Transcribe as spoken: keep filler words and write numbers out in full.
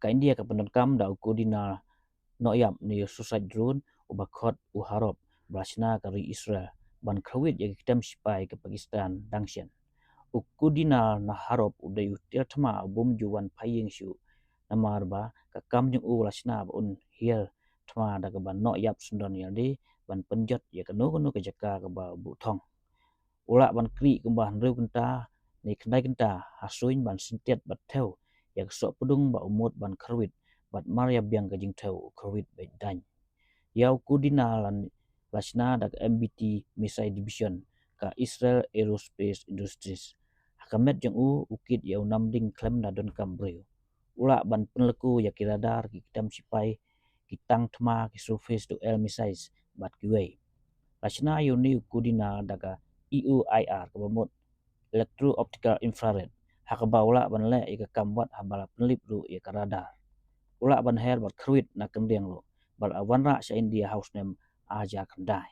Ka India ka pyndonkam da u Kudinar nohyap ne u suicide drone uba khot u Harop ba la shna ka ri Israel ban kyrwit ïa ki kem shipai ka Pakistan dang shen. U Kudinar na Harop u dei u tiar thma u bym ju wan phai ïing shuh namar ba ka kam jong u la shna ba un hiar thma da kaba nohyap syndon ïalade ban pynjot ïa kano kano ka jaka kaba u buh thong. U lah ban kyrwit kumba hynriew kynta ne khyndai kynta ha suiñ ban syntiat bad thew ïa ka sohpdung ba u mut ban kyrwit bad mar ïa biang ka jingthew u kyrwit beit daiñ. Ïa u Kudinar la shna da ka M B T Missile Division ka Israel Aerospace Industries. Ha ka met jong u, u kit ïa u namding khlem da donkam briew. U lah ban pynlaku ïa ki radar, ki kem shipai, ki tank thma, ki surface to air missiles bad kiwei. La shna ïa une u Kudinar da ka E O I R kaba mut electro-optical infrared, ha kaba u lah ban leh ïa ka kam wat haba la pynlip ruh ïa ka radar. U lah ban her bad kyrwit na kyndiang ruh bad la wanrah sha India ha u snem ar hajar khyndai.